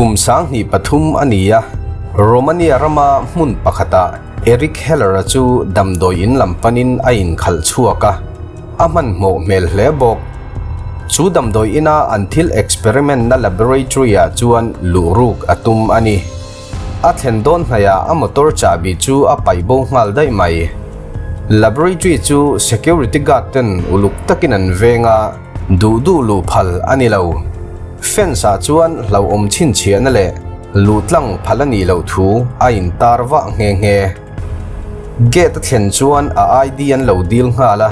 Kum 23 a ni a, Romania rama hmun pakhatah Eric Heller-a chu damdawi in lam panin a inkhalh chhuak a, a hmanhmawh hmel hle bawk. Chu damdawi ina an thil experiment-na laboratory-ah chuan luh ruk a tum a ni. A thlen dawn hnaihah a motor chahbi chu a paih bo nghal daih mai. Laboratory chu security guard ten uluk takin an veng a, duh duh luh phal a ni lo. Fence ah chuan hlauhawm chhinchhiahna leh luh tlang phal a nih loh thu a intar vah nghe nghe. Gate a thlen chuan a ID an lo dil nghal a.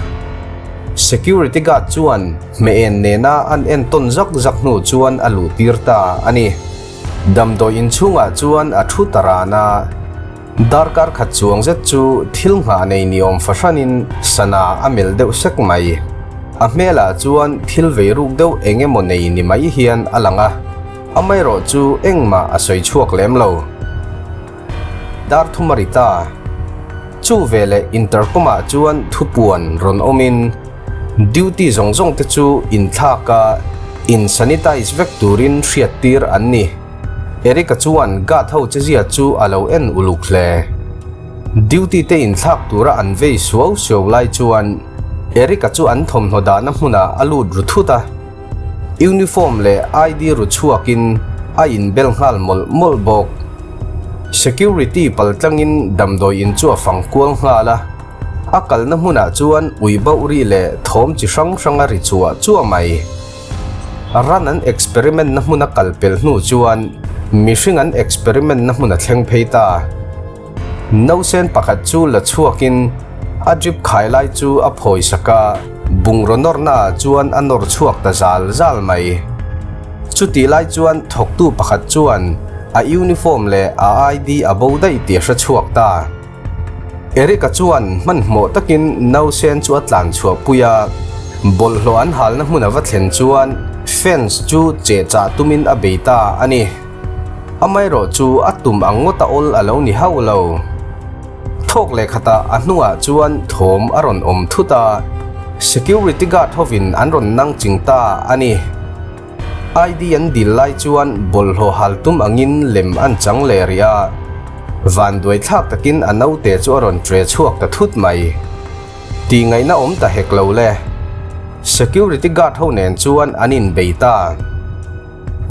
Security guard chuan hmeh-en nena an entawn zak zak hnu chuan a luh tir ta a ni. Damdawi inchhungah chuan a thu ta ran a. Darkar khat chuang zet chu thil nghah nei ni awm fahranin sana a melh deuh sek mai. A hmelah chuan thil vei ruk deuh eng emaw nei ni mai hian a lang a, amaherawh chu engmah a sawi chhuak lem lo. Dar thum a ri ta. Chu veleh intercom-ah chuan thupuan rawn awmin duty zawng zawng te chu inthlak a, in sanitize vek turin hriattir an ni. Eric-a chuan guard ho chezia chu a lo en uluk hle. Duty te inthlak tura an vei suau suau lai chuan Eric-a chu an thawmhnaw dahna hmunah a lut ru thut a. Uniform leh ID ru chhuakin a inbel nghal mawlh mawlh bawk. Security pal tlangin damdawi in chu a fang kual nghal a. A kalna hmunah chuan ui bauh ri leh thawm chi hrang hrang a ri chuah chuah mai. Ran an experiment na hmun a kal pel hnu chuan mihring an experiment na hmun a thleng phei ta. Nausen pakhat chu la chhuakin a drip khai lai chu a phawi sak a, bungraw nawrna ah chuan a nawr chhuak ta zal zal mai. Chutih lai chuan thawktu pakhat chuan a uniform leh a ID a bo daih tih a hre chhuak ta. Eric-a chuan hmanhmawh takin nausen chu a tlan chhuah pui a, bawlhhlawh an halna hmun a va thlen chuan fence chu cheh chah tumin a bei ta a ni. Amaherawh chu a tum ang ngawt a awl a lo ni hauh lo. Thawk leh khatah a hnungah chuan thawm a rawn awm thut a, security guard hovin an rawn nang ching ta a ni. ID an dil lai chuan bawlhhlawh hal tum angin lem an chang leh rih a, vanduai thlak takin a naute chu a rawn tre chhuak ta thut mai. Tih ngaihna awm ta hek lo le. Security guard ho nen chuan an inbei ta.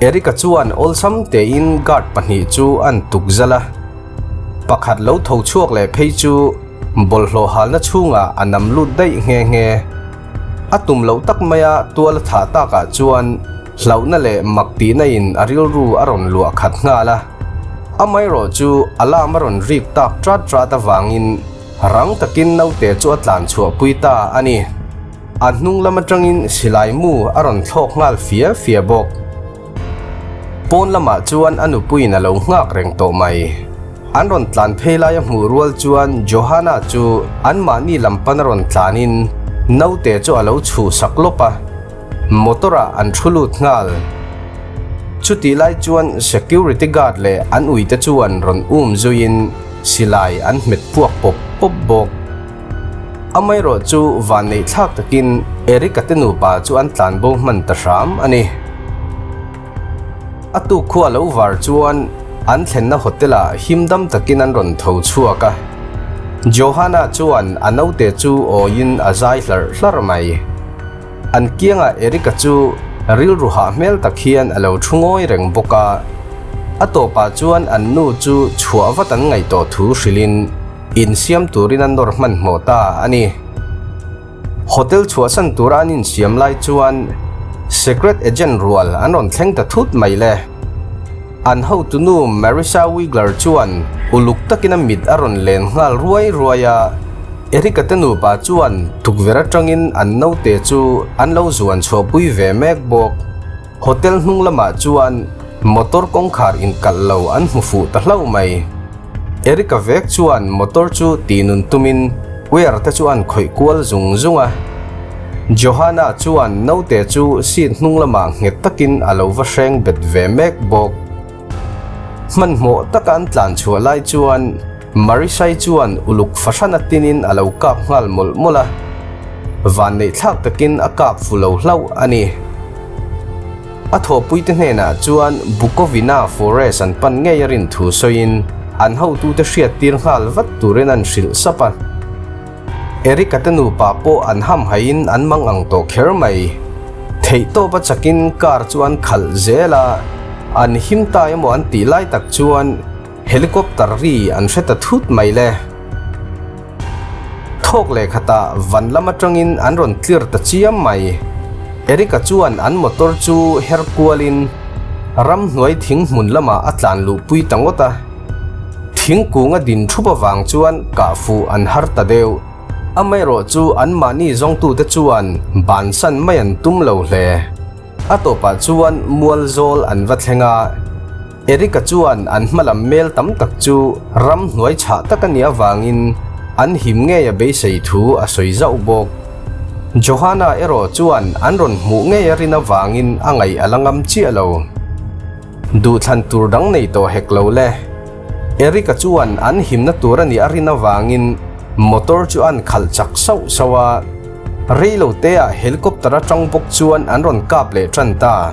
Eric-a chuan awlsam tein guard pahnih chu an tuk zal a, pakhat lo tho chhuak leh phei chu bawlhhlawh halna chhungah a nam lut daih nghe nghe. A tum loh tak maia tual a thah takah chuan hlauhna leh mak tihna in a rilru a rawn luah khat nghal a. Amaherawh chu alarm a rawn rik tak rat rat avangin rang takin naute chu a tlan chhuah pui ta a ni. A hnung lam atangin silai mu a rawn thlawk nghal fia fia bawk. Pawn lamah chuan a nupuiin a lo nghak reng tawh mai. An rawn tlan phei laia hmuh rual chuan Johanna chu anmahni lam pan a rawn tlanin naute chu a lo chhuh sak lawp a, motor ah an thu lut nghal. Chutih lai chuan security guard leh an uite chuan rawn um zuiin silai an hmet puak pawp pawp bawk. Amaherawh chu vanneih thlak takin Eric-a te nupa chu an tlanbo hman ta hram a ni. A tuk khua lo var chuan an thlenna hotel-ah himdam takin an rawn tho chhuak a. Johanna chuan a naute chu awiin a zai hlarh hlarh mai. An kiangah Eric-a chu rilru hah hmel tak hian a lo thu ngawi reng bawk a. A tawpah chuan an nu chu chhuah vat an ngaih tawh thu hrilhin insiam turin a nawr hmanhmawh ta a ni. Hotel chhuahsan tura an insiam lai chuan Secret Agent rual an rawn thleng ta thut mai le. An hotunu Marissa Wigler chuan uluk takin a mit a rawn len nghal ruai ruai a, Eric-a te nupa chuan tukverh atangin an naute chu an lo zuan chhuahpui ve mek bawk. Hotel hnung lamah chuan motor kawngkhar inkalh lo an hmu fuh ta hlauh mai. Eric-a vek chuan motor chu tihnun tumin wire te chu an khawih kual zung zung a. Johanna chuan naute chu seat hnung lamah nghet takin a lo va hreng bet ve mek bawk. Hmanhmawh taka an tlan chhuah lai chuan Marisai chuan uluk fahran a tinin a lo kap nghal mawlh mawlh a. Vanneihthlak takin a kap fu lo hlauh a ni. A thawhpuite hnenah chuan Bukovina Forest an pan ngei a rin thu sawiin an hotute hriattir nghal vat turin an hrilh sap a. Eric-a te nupa pawh an hamhaiin an mang ang tawh kher mai. Theihtawp a chakin car chu an khalh zel a, an him ta emaw an tih lai tak chuan helicopter ri an hre ta thut mai le. Thawk leh khatah van lam atangin an rawn tlir ta chiam mai. Eric-a chuan an motor chu her kualin ramhnuai thing hmun lamah a tlan luhpui ta ngawt a. Thingkung a din thup avang chuan kah fuh an har ta deuh. Amaherawh chu anmahni zawngtute chuan bansan mai an tum lo hle. A tawpah chuan mual zawl an va thleng a. Eric-a chuan an hmalam mel tam tak chu ramhnuai chhah tak a nih avangin an him ngei a beisei thu a sawi zauh bawk. Johanna erawh chuan an rawn hmuh ngei a rin avangin a ngaih a la ngam chiah lo. Duhthlan tur dang nei tawh hek lo le. Eric-a chuan an himna tur a nih a rin avangin motor chu an khalh chak sauh sauh a, rei lo teah helicopter atang bawk chuan an rawn kap leh tan ta.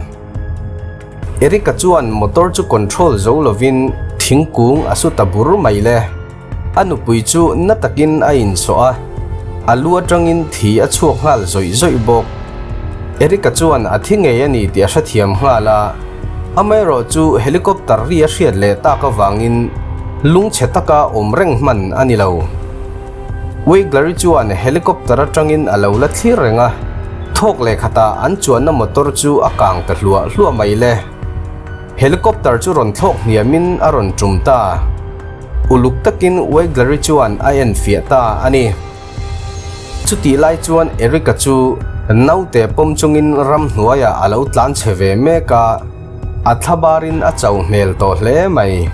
Eric-a chuan motor chu control zo lovin thingkung a su ta bur mai le. A nupui chu na takin a insawh a, a lu atangin thi a chhuak nghal zawih zawih bawk. Eric-a chuan a thi ngei a ni tih a hrethiam nghal a, amaherawh chu helicopter ri a hriat leh tak avangin lungchhe taka awm reng hman a ni lo. Wiggler-i chuan helicopter atangin a lo la thlir reng a, thawk leh khatah an chuanna motor chu a kang ta hluah hluah mai le. Helicopter chu rawn thlawk hniamin a rawn tum ta. Uluk takin Wiggler-i chuan a en fiah ta a ni. Chutih lai chuan Eric-a chu naute pawm chungin ramhnuaiah a lo tlan chhe ve mek a, a thlabarin a cho hmel tawh hle mai.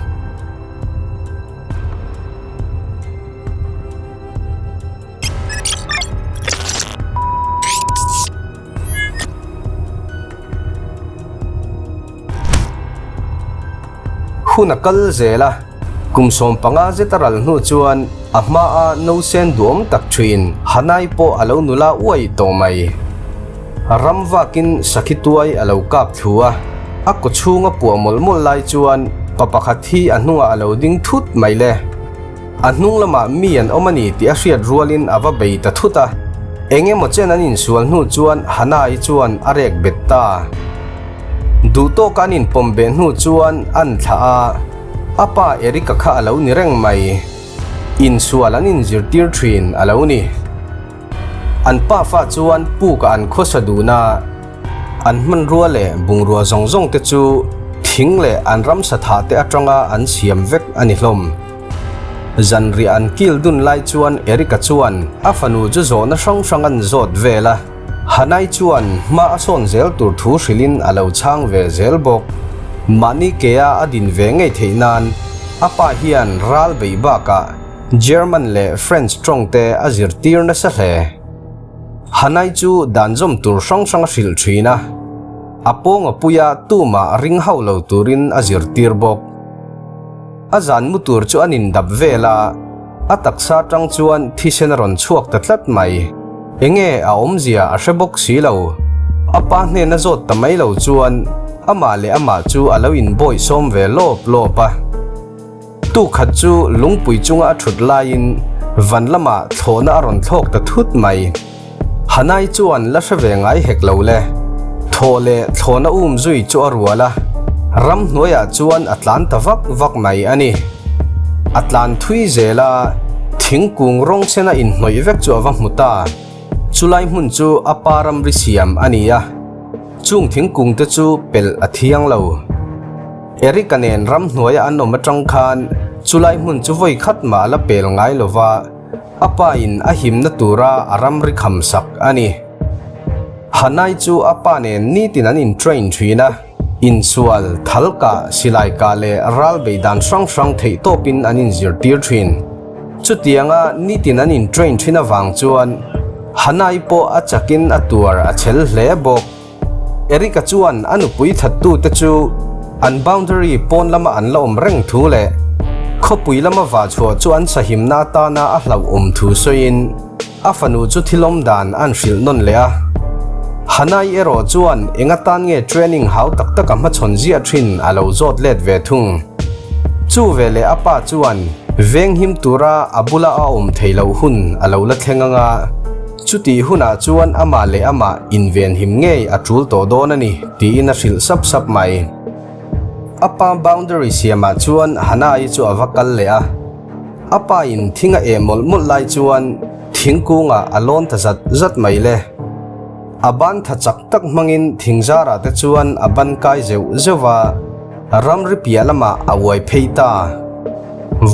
Hun a kal zel a, kum 15 zet a ral hnu chuan a hmaa nausen duhawm tak thin Hanai pawh a lo nula uai tawh mai. Ram vakin sakhi tuai a lo kap thlu a, a kaw chhunga puah mawlh mawlh lai chuan pa pakhat hi a hnungah a lo ding thut mai le. A hnung lamah mi an awm a ni tih a hriat rualin a va bei ta thut a. Eng emaw chen an insual hnu chuan Hannah-i chuan a rek bet ta. Duh tawka an inpawm beh hnu chuan an thlah a, a pa Eric-a kha a lo ni reng mai. Insual an inzirtir thin a lo ni. An pafa chuan pukah an khawsa dun a. An hmanrua leh bungrua zawng zawng te chu thing leh an ramsa thah te atanga an siam vek a ni hlawm. Zanriah an kil dun lai chuan Eric-a chuan a fanu chu zawhna hrang hrang an zawt vel a, Hanai chuan hma a sawn zel tur thu hrilhin a lo chhang ve zel bawk. Mahni kea a din ve ngei theih nan a pa hian ral beih bakah German leh French tawng te a zirtir nasa hle. Hanai chu dan zawm tur hrang hrang a hrilh thin a, a pawnga puia tumah ring hauh lo turin a zirtir bawk. A zan mu tur chu an indap vel a, a taksa atang chuan thisen a rawn chhuak ta tlat mai. Enge a awmzia a hre bawk si lo. A pa hnena zawt ta mai lo chuan amah leh amah chu a lo inbawih sawm ve lawp lawp a. Tukhat chu lungpui chunga a thut laiin van lamah thlawhna a rawn thlawk ta thut mai. Hanai chuan la hre ve ngai hek lo le. Thaw leh thlawhna um zui chu a rual a, ramhnuaiah chuan a tlan ta vak vak mai a ni. A tlan thui zel a, thingkung rawng sena inhnawih vek chu a va hmu ta. Chulai hmun chu a pa ramri siam a ni a, chung thingkung te chu pelh a thiang lo. Eric-a nen ramhnuaia an awm atang khan chulai hmun chu vawi khat mah a la pel ngai lo va, a pa in a himna tura a ramri kham sak a ni. Hanai chu a pa nen nitin an in train thin a, insual, thal kah, silai kah leh ral beih dan hrang hrang theih tawpin an inzirtir thin. Chutianga nitin an in train thin avang chuan Hanai pawh a chakin a tuar a chhel hle bawk. Eric-a chuan a nupui thattute chu an boundary pawn lama an la awm reng thu leh khawpui lama vah chhuah chu an sahimna atana a hlauhawm thu sawiin a fanu chu thil awm dan an hrilh nawn leh a. Hanai erawh chuan eng atan nge training hau tak tak a hmachhawn ziah thin a lo zawt let ve thung. Chu veleh a pa chuan venghim tura a bula a awm thei loh hun a lo la thleng ang a, chutih hunah chuan amah leh amah invenhim ngei a tul tawh dawn a ni tiin a hrilh sap sap mai. A pa boundary siamah chuan Hanai chu a va kal leh a. A pa in thing a eh mawlh mawlh lai chuan thingkungah a lawn ta zat zat mai le. A ban tha chak tak hmangin thingzarah te chuan a ban kai zeuh zeuh a, ramri piah lamah a uai phei ta.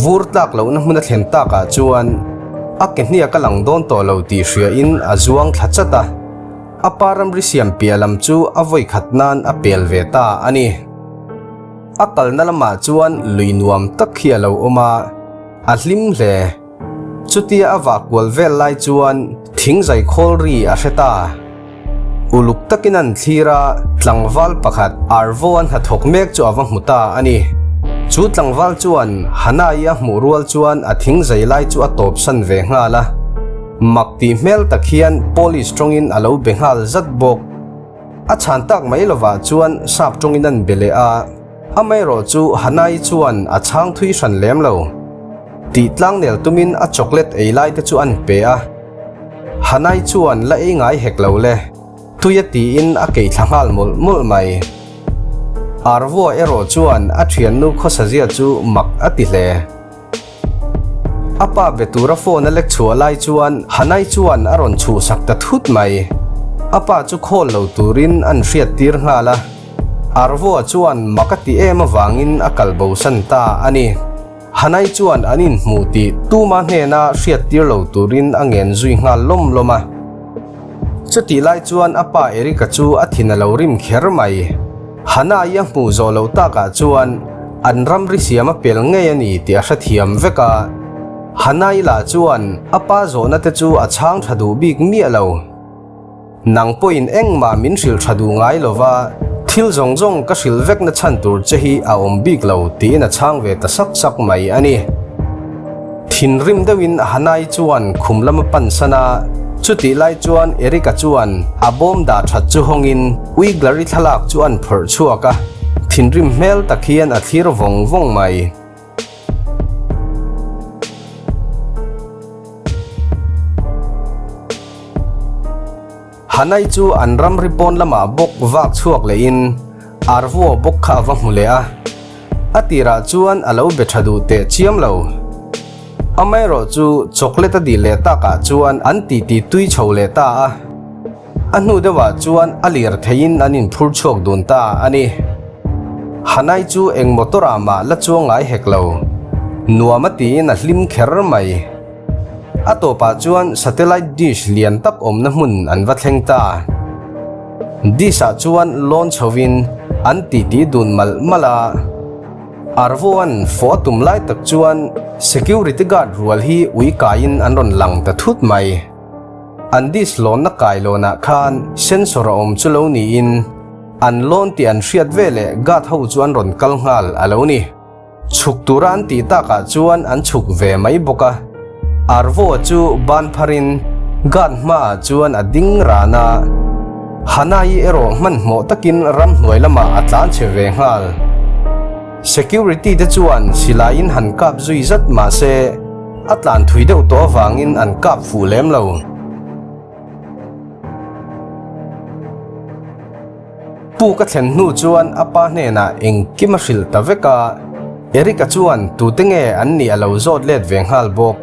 Vur tlak lohna hmun a thlen takah chuan a ke hniak a lang dawn tawh lo tih hriain a zuang thla chat a, a pa ramri siam piah lam chu a vawi khat nan a pel ve ta a ni. A kalna lamah chuan lui nuam tak hi a lo awm a, a hlim hle. Chutia a vah kual vel lai chuan thingzai khawl ri a hre ta. Uluk takin an thlir a, tlangval pakhat Arvo an hnathawk mek chu a va hmu ta a ni. Chu tlangval chuan Hanai a hmuh rual chuan a thingzai lai chu a tawpsan ve nghal a. Mak tih hmel tak hian Polish tawngin a lo be nghal zat bawk. A chhan tak mai lovah chuan sap tawngin an be leh a, amaherawh chu Hanai chuan a chhang thui hran lem lo. Tih tlangnel tumin a chocolate ei lai te chu an pe a. Hanai chuan la ei ngai hek lo le, tui a tiin a keih thla nghal mawlh mawlh mai. Arvua erawh chuan a thiannu khawsazia chu mak a ti hle. A pa be tura phone a lek chhuah lai chuan Hanai chuan a rawn chhuhsak ta thut mai. A pa chu call lo turin an hriat tir nghal a. Arvoa chuan mak a ti em avangin a kal bosan ta a ni. Hanai chuan an inhmuh tih tuma hnena hriat tir lo turin a ngen zui nghal lawm lawm a. Chutih lai chuan a pa Erika chu a thin a lo rim kher mai. Hanai a hmuh zawh loh takah chuan an ramri siam a pel ngei a ni tih a hrethiam vek a. Hanai lah chuan a pa zawhna te chu a chhang tha duh bik miah lo. Nang pawhin engmah min hrilh tha duh ngai lo va, thil zawng zawng ka hrilh vekna chhan tur che hi a awm bik lo tiin a chhang ve ta sak sak mai a ni. Thinrim deuhin Hanai chuan khum lam a pan san a, chutih lai chuan Erika chuan a bawm dah that chu hawngin Uiglari thlalak chu an phawrh chhuak a, thinrim hmel tak hian a thlir vawng vawng mai. Hanai chu an ramri pawn lamah bawk vak chhuak lehin Arvua bawk kha a va hmu leh a. A tirah chuan a lo be tha duh teh chiam lo. Amaherawh chu chocolate a dil leh takah chuan an titi tui chho leh ta a. A hnu deuhah chuan a lir theiin an inphur chhuak dun ta a ni. Hanai chu eng motor ah mah la chuang ngai hek lo. Nuam a tiin a hlim kher mai. A tawpah chuan satellite dish lian tak awmna hmun an va thleng ta. Dish ah chuan lawn chhovin an titi dun malh malh a. Arvoan fawh a tum lai tak chuan security guard rual hi ui kaiin an rawn lang ta thut mai. An dish lawnna kailawnah khan sensor a awm chu lo niin an lawn tih an hriat veleh guard ho chu an rawn kal nghal a lo ni. Chhuk tura an tih takah chuan an chhuk ve mai bawk a. Arvo chu ban pharin guard hmaah chuan a ding ran a. Hanai erawh hmanhmawh takin ramhnuai lamah a tlan chhe ve nghal. Security te chuan silaiin han kap zui zat mah se a tlan thui deuh tawh avangin an kap fuh lem lo. Pu ka thlen hnu chuan a pa hnenah engkim a hrilh ta vek a, Eric-a chuan tute nge an nih a lo zawt let ve nghal bawk.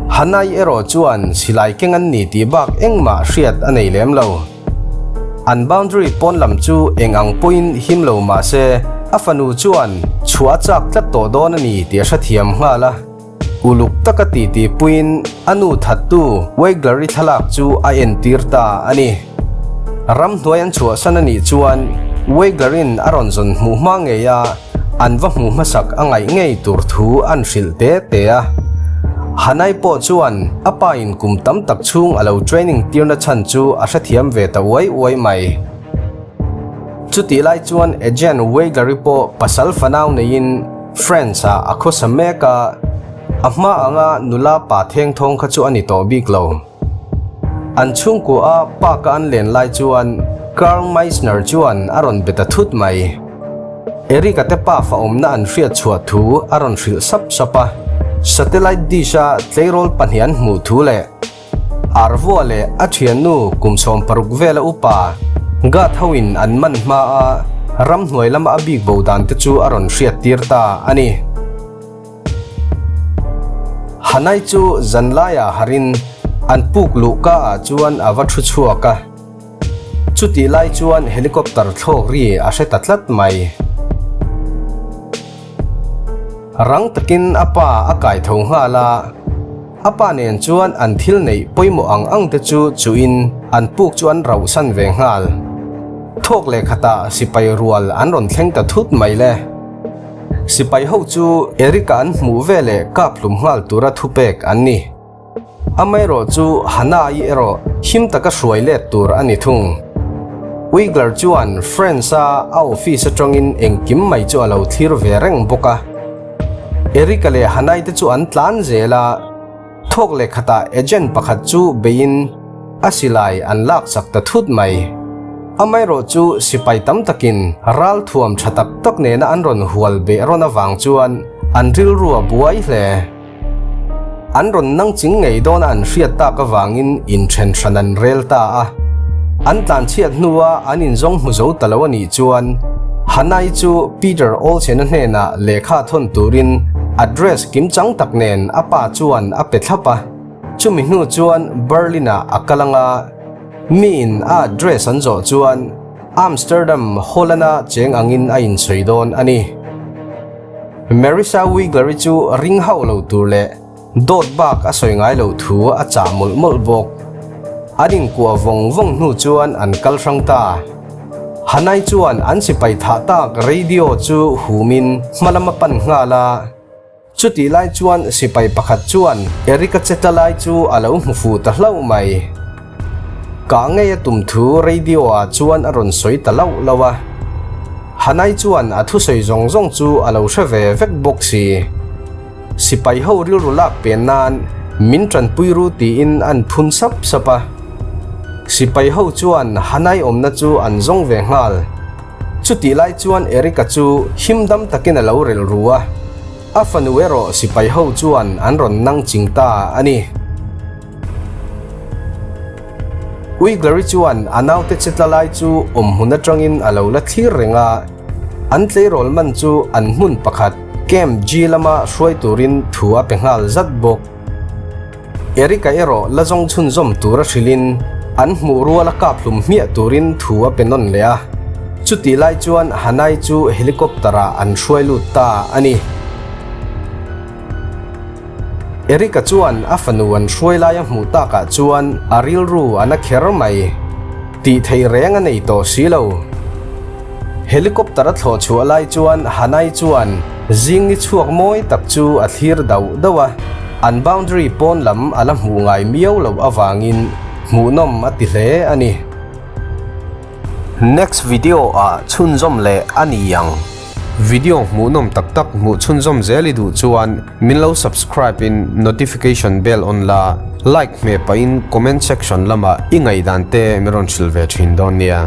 Hanai erawh chuan silai keng an ni tih bak engmah hriat a nei lem lo. An boundary pawn lam chu eng ang pawhin him lo mah se a fanu chuan chhuah a chak tlat tawh dawn a ni tih a hrethiam nghal a. Uluk taka titi puiin a nu thattu Weigler-i thlalak chu a entir ta a ni. Ramhnuai an chhuahsan a nih chuan Weigler-in a rawn zawn hmuh hma ngei a, an va hmuh hmasak a ngaih ngei tur thu an hrilh te te a. Hanai pawh chuan a pa in kum tam tak chhung a lo training tirna chhan chu a hrethiam ve ta uai uai mai. Chutih lai chuan Agent Weigler-i pawh pasal fanau neiin France-ah a khawsa mek a, a hma anga nula pa thengthawng kha chu a ni tawh bik lo. An chhungkua a park a an len lai chuan Carl Meissner chuan a rawn be ta thut mai. Eric-a te pafa awmna an hriat chhuah thu a rawn hrilh sap sap a, satellite dish-a tleirawl pahnih an hmuh thu leh Arvua leh a thiannu kum 60 vela upa guard hoin an man hma a ramhnuai lama a bik bo dan te chu a rawn hriat tir ta a ni. Hanai chu zanlaiah harin an puk luhka ah chuan a va thu chhuak a. Chutih lai chuan helicopter thlawk ri a hre ta tlat mai. Rang takin a pa a kai tho nghal a, a pa nen chuan an thil neih pawimawh ang ang te chu chuhin an puk chu an rauhsan ve nghal. Thawk leh khatah sipai rual an rawn thleng ta thut mai le. Sipai ho chu Eric-a an hmuh veleh kap hlum nghal tura thupek an ni. Amaherawh chu Hannah-i erawh him taka hruai let tur a ni thung. Wiggler chuan Friends-a a office atangin engkim mai chu a lo thlir ve reng bawk a. Eric-a leh Hannah-i te chu an tlan zel a, thawk leh khatah agent pakhat chu beiin a silai an laksak ta thut mai. Amaherawh chu sipai tam takin ralthuam tha tak tak nena an rawn hual beh rawn avang chuan an rilru a buai hle. An rawn nang ching ngei dawna an hriat tak avangin inthen hran an rel ta a. An tlanchhiat hnua an inzawng hmu zo ta lo a nih chuan Hanai chu Peter Olsen-a hnenah lehkha thawn turin address kimchang tak nen a pa chuan a pe thlap a. Chumi hnu chuan Berlin-ah a kal anga miin a address an zawh chuan Amsterdam, Holland-a cheng angin a insawi dawn a ni. Marissa Wiggler-i chu ring hauh lo tur leh dawt bak a sawi ngai lo thu a chah mawlh mawlh bawk. An inkuah vawng vawng hnu chuan an kal hrang ta. Hanai chuan an sipai thah tak radio chu humin hma lam a pan nghal a. Chutih lai chuan sipai pakhat chuan Eric-a che ta lai chu a lo hmu fuh ta hlauh mai. Kah ngei a tum thu radio ah chuan a rawn sawi ta lauh lauh a. Hanai chuan a thusawi zawng zawng chu a lo hre ve vek bawk si. Sipai ho rilru lak pen nan min tanpui ru tiin an phun sap sap a. Sipai ho chuan Hanai awmna chu an zawng ve nghal. Chutih lai chuan Eric-a chu himdam takin a lo rel ru a, a fanu erawh sipai ho chuan an rawn nang ching ta a ni. Uiglari chuan a naute che tla lai chu awm hmun atangin a lo la thlir reng a, an tleirawl man chu an hmun pakhat Camp G lama hruai turin thu a pe nghal zat bawk. Eric-a erawh la zawng chhunzawm tura hrilhin an hmuh ruala kap hlum hmiah turin thu a pe nawn leh a, chutih lai chuan Hanai chu helicopter-ah an hruai lut ta a ni. Eric-a chuan a fanu an hruai lai a hmuh takah chuan a rilru a na kher mai. Tih theih reng a nei tawh si lo. Helicopter a thlawh chhuah lai chuan Hanai chuan zing ni chhuak mawi tak chu a thlir dauh dauh a, an boundary pawn lam a la hmuh ngai miau loh avangin hmuhnawm a ti hle a ni. Next video ah chhunzawm leh a ni ang. Video hmuhnawm tak tak hmuh chhunzawm zel i duh chuan min lo subscribe in notification bell on la, like hmeh pahin comment section lamah i ngaihdan te min rawn hrilh ve thin dawn nia.